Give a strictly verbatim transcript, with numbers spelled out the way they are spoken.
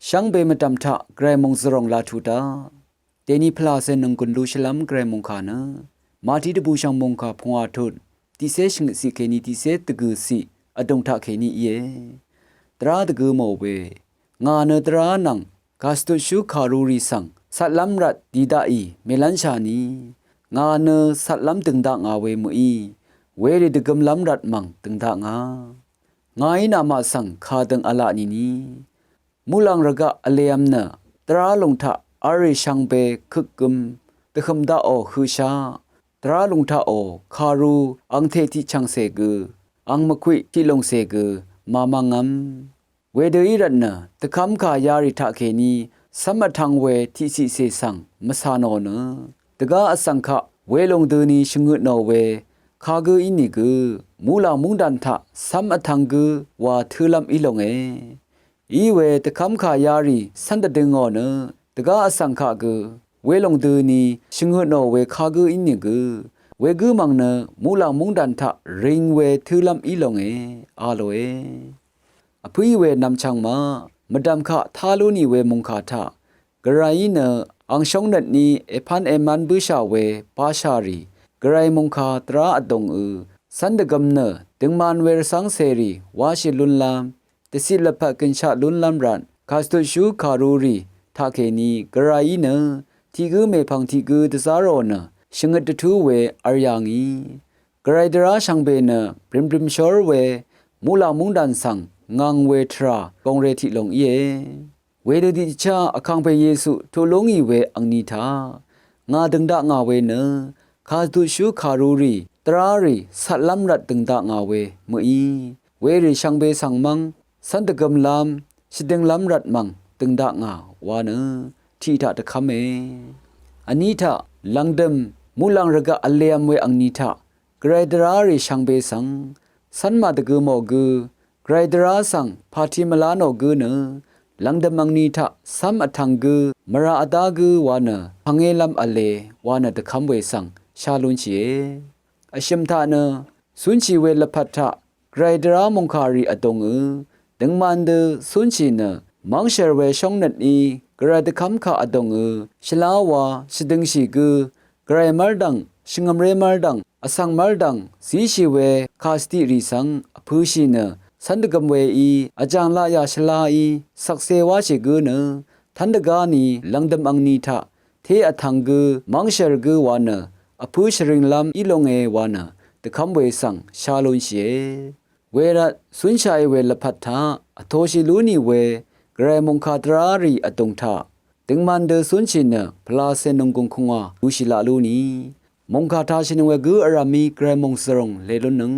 Shvngbe mvdv̀m taq gvray mòngzvròng laq tuq daq. Dèni pvlàcè nònggùn lushvlv́m gvray mòngkà nø Mati dvbùshv̀ng mòngkà pungwà tut tiqcé shvngøtciq kèní tiqcé dvgø̀ciq vdùng taqkèní íe. Dvrá dvgø mò we, ngà nø dvrá nvng kàsvtutshú kàrurì svng catlv́m rvt di daqì mèlv́nshà ni, ngà nø catlv́m dø̀ng dakngà we mø̀í, werì dvgømlv́m rvt mv̀ng dø̀ng dakngà. Ngàí namaq svng kàdø̀ng v̄la nìni, muqlàng rvgaq vlev̄m nø dvrá lùng taq v̄lrì shvngbe køkgøm dvhø̀m daqò høqshaq, dvrá lùng taqò kàru angteq tiqchv̀ngcè gø, ang mvkwiq tiqlòngcè gø màmvngvm. Wedø í rvtnø dvkv́mkà yarì taqkèní cv́m vtv̄ng we tiqciqcè svng mvcà nò nø, dvgá vsvng kaq welòng døni shvngøtnò we kagǿ ínìgø, muqlàng múngdàn taq cv́m vtv̄ng gǿ wa tǿlv́m í longe. Iwe dvkv́mkà yarì cv́n dvdøngò nø, dvgá vsvng kaq gø welòng døni shvngøtnò we kagǿ ínìgø, wegǿ mv̀ng nø muqlàng múngdàn taq ring we tǿlv́m í longe, a lòe. Vpǿí we nvmchvng maq, mvdv̀m kaq tá lú nì we mòngkà taq, gvrayí nø ang shóngnøt ní èpv́n èmv́n bǿshà we bashà rì, gvray mòngkà dvrá vdòngø, cv́n dvgøm nø døngman we rvcv́ng cèrì wáshì lúnlv́m, dvciq lvpat gønshaq lúnlv́m rvt, kàsvtutshú kàrurì taqkèní gvrayí nø tiq gǿ mèpv̀ng tiq gǿ dvzá rò nø shvngøt dvtú we v̄l yà ngì. Gvray dvrá shvngbe nø brimbrím shór we muqlàng múngdàn svng ngv̄ng we tvrà gongre tiqlòng íe. Wedø tiqchá Vkàngpè Yesu tuq lú ngì we angni taq, ngà dø̀ng dakngà we nø kàdutshú kàrurì dvrárì catlv́m rvt dø̀ng dakngà we mø̀í, werì shvngbe svng mv́ng cv́n dvgømlv́m shvdønglv́m rvt mv̀ng dø̀ng dakngà wa nø tiq taq dvkv́me. Vní taq lv̀ngdø̀m muqlàng rvgaq vlev̄m we angni taq, gvray dvrárì shvngbe svng cv́n màdvgø mò gø, gvray dvrá svng pàti mvlá nò gǿ nø, lv̀ngdø̀m angni taq cv́m vtv̄ng gǿ, mvrà vdá gǿ wa nø pv̀ngelv́m v̄le wa nø dvkv́m we svng shá lúnshìe. Vshø̀m taq nø cúnshì we lvpat taq, gvray dvrá mòngkàrì vdòngø døngman dø cúnshì nø, mv́ngshv̀r we shóngnøt ní gvray dvkv́mkà vdòngø shvlá wa shvdøngshì gǿ, gvray mv́rdv̀ng, shvngø̀mré mv́rdv̀ng, vsvng mv́rdv̀ng zíshì we kàsvtiqrì svng vpø̄shì nø, cv́n dvgøm weí vjàng laqyà shvlaí shvkse wáshì gǿ nø, tv́n dvgá ni lv̀ngdø̀m angni taq té vtv̄ng gǿ, mv́ngshv̀r gǿ wa nø vpø̄ shvringlv́m í longe wa nø dvkv́m we svng shá lúnshìe. Wervt cúnshàì we lvpat taq vtoshì lú nì we gvray mòngkà dvrárì vdùng taq, døngman dø cúnshì nø pvlacè nònggùng kungwà lushì laq lú nì, mòngkà tashìnøng we gǿ vrv̀mí gvray mòngzvròng le lúnnøng.